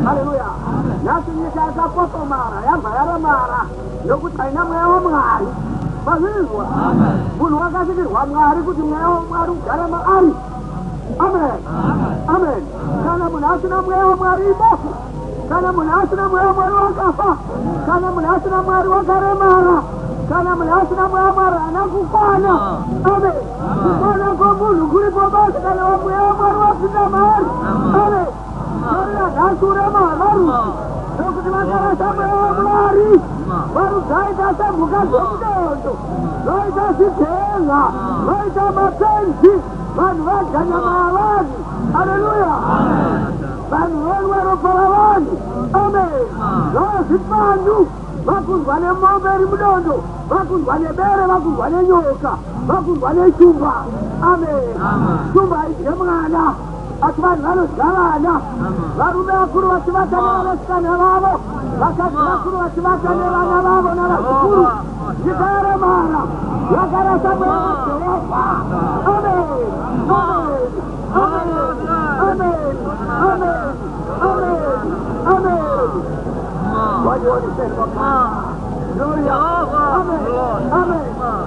Haleluya. Nhasi nyika yakapofomara, yabva yaremara, nokuti haina mweya wamwari. Mazvinzwa? Munhu wakasikirwa Mwari kuti mweya wamwari ugare maari. Amen. Amen. Kana munhu asina mweya wamwari ibofu. Kana munhu asina mweya wamwari wakafa. Kana munhu asina Mwari wakaremara. Kana munhu asina mweya wamwari haana kukwana. Amen. Kukwana kwomunhu kuripo basi kana mweya wamwari wapinda maari. Amen. Tarira nhasi urema hwamarudzi nokuti vakarasa mweya wamwari. Marudzi aita semhuka dzomudondo, vaita zvidhenga, vaita mapenzi, vanhu vadya nyama yavanhu. Haleluya. Vanhu vonwa ropa ravanhu. Amen. Zvava zvipandu, vakundwa nemombe iri mudondo, vakundwa nebere, vakundwa nenyoka, vakundwa neshumba. Amen. Shumba haidye mwana, asi vanhu vanodya vana. Varume vakuru vachivata nevanasikana vavo, vakadzi vakuru vachivata nevana vavo navazukuru. Nyika yaremara, yakarasa mweya waJehovha. Amen. Amen. Amen. Amen. Amen. Amen. Amen. Wandioniseni wakati. Gloria. Amen. Amen.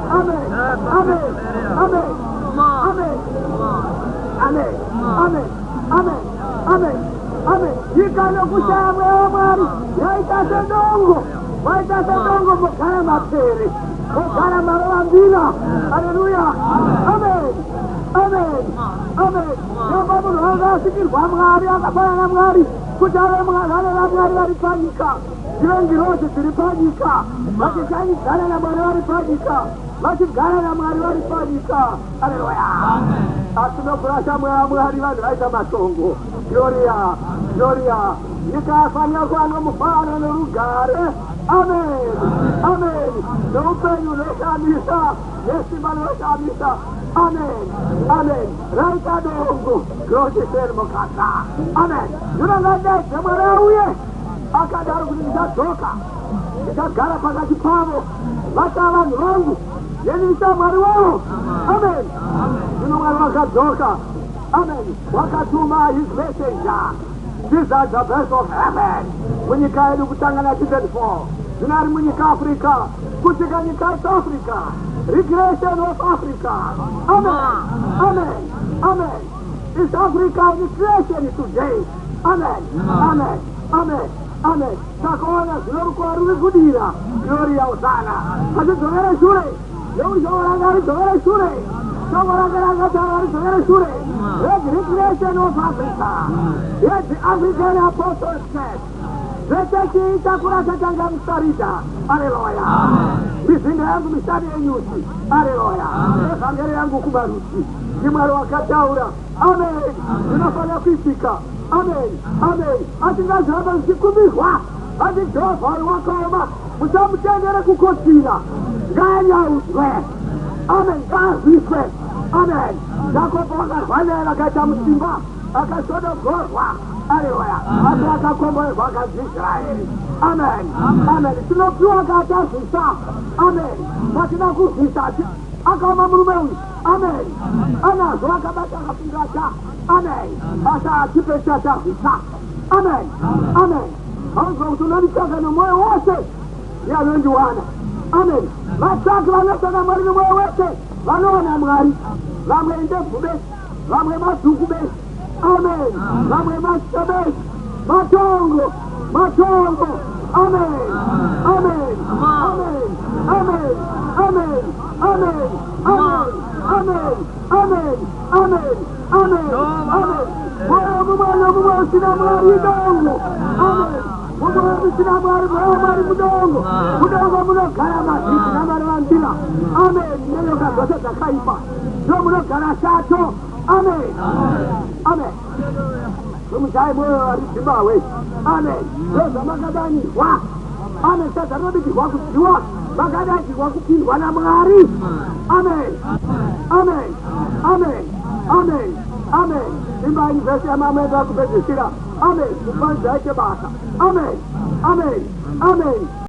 Amen. Amen. Amen. Amen. Amen. Amen. Amen. Amen. Amen. Nyika nokushaya mweya wamwari yaita sedongo, vaita sedongo mogara mapere, mogara marovambira. Haleluya. Amen. Amen. Amen. Nyamba munhu anga asikirwa Mwari akafanana Mwari kuti ave vana vaMwari vari panyika, ndive ngirozi dziri panyika, vachishanyidzana naMwari vari panyika, vachigara naMwari vari panyika. Haleluya. Asi nokurasha mweya wamwari vanhu vaita matongo. Gloria. Gloria. Nyika yafanira kuva nomufaro norugare. Amen. Amen. Noupenyu hunoshamisa, nesimba rinoshamisa. Amen. Amen. Raita dongo. Glory mukaka. Amen. Zvino ngatidaidze Mwari auye. Akadaro kuti ndichadzoka, ndichagara pakati pavo, vachava vanhu vangu, neni ndichava Mwari wavo. Amen. Zvino Mwari wakadzoka. Amen. Wakatuma his messenger, Jesus, the best of heaven, munyika yedu kutanga 1934. Zvino ari munyika Africa, kusvika nyika yeSouth Africa, recreation of Africa. Amen. Amen. Amen. East Africa in creation today. Amen. Amen. Amen. Amen. Takaona zvino rukova ruri kudira. Gloria Hosanna. Hatidzokere shure. Nekuti shoko ranga ridzokere shure. Shoko ranga rakataura ridzokere shure. The recreation of Africa. Yes, the African Apostles Church. Zvechechi ichakura chatanga musarida. Haleluya. Mizinda yangu mishani yenyuchi. Haleluya. Evhangeri yangu kumarudzi. NdiMwari wakataura. Amen. Zvinofanira kuitika. Amen. Amen. Asingazviramba zvichikumbirwa. Asi Jehovha uri wakaoma, musamutendere kukotsira. Ngaanyaudzwe. Amen. Ngaarwiswe. Amen. Jakobho wakarwa naye vakaita musimba, akashodogorwa. Aleluya. Asi akakomborerwa akanzi Israeri. Amen. Amen. Tinopiwa katarwisa. Amen. Pasina kurwisa, akaoma murume uyu. Amen. Anazvo akabata akapingata. Amen. Asi atipe chatarwisa. Amen. Amen. Hauzwa kuti unonditsvaka nomwoyo wose, ndiye anondiwana. Amen. Vatsvaki vanotsvaka Mwari nomwoyo wese vanowana Mwari. Vamwe indebvu besi, vamwe madhuku besi. Amen. Vamwe masita besi. Matongo, matongo. Amen. Amen. Amen. Amen. Amen. Amen. Amen. Amen. Amen. Amen. Amen. Amen. Mwoyo mumwe nomumwe usina Mwari idongo. Amen. Mumwe usina Mwari, mweya waMwari mudongo. Mudongo munogara maziti namarivambira. Amen. Nenyoka dzose dzakaipa. Ndo munogara shato. Amen. Amen. Nomushai mwoyo vari Zimbabwe. Amen. Ndozvamakadanirwa. Amen. Sadza rinobikirwa kudyiwa. Makadaidzirwa kupindwa naMwari. Amen. Amen. Amen. Amen. Amen. Imba vhesi yamamenda kupedzisira. Amen. Kupanza yaite basa. Amen. Amen. Amen.